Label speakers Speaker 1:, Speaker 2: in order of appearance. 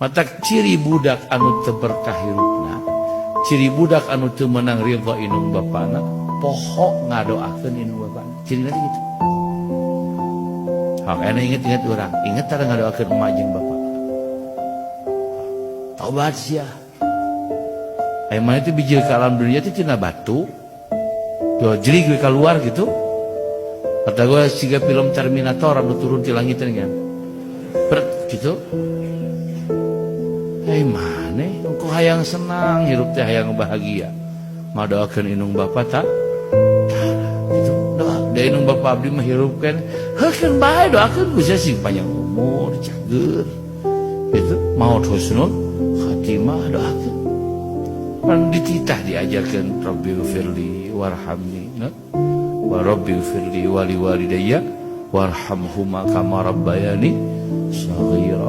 Speaker 1: Matak ciri budak anu teu berkah hirupna, ciri budak anu teu meunang ridho indung bapana, poho ngadoakeun indung bapana. Cirina teh kitu. Hak aya inget-inget urang, inget tara ngadoakeun emak jeung bapak. Taubat sia. Aya mana teh bijil ka alam dunia teh tina batu. Tuh jeri gue keluar gitu. Kata gue siga film Terminator anu turun di langit kan. Pret gitu. Hei mana? Engkau hayang senang hirup teh hayang bahagia. Ngadoakeun indung bapa tak? Gitu. Doa da indung bapa abdi mah hirup kan. Heukeun bae doakeun ku sia sing panjang umur, cager. Gitu. Maut husnul khatimah doakeun. Pan dititah diajarkeun Rabbi firli warhamni, nah? Wa Rabbi firli wali walidayya warhamhuma kama rabbayani saghira.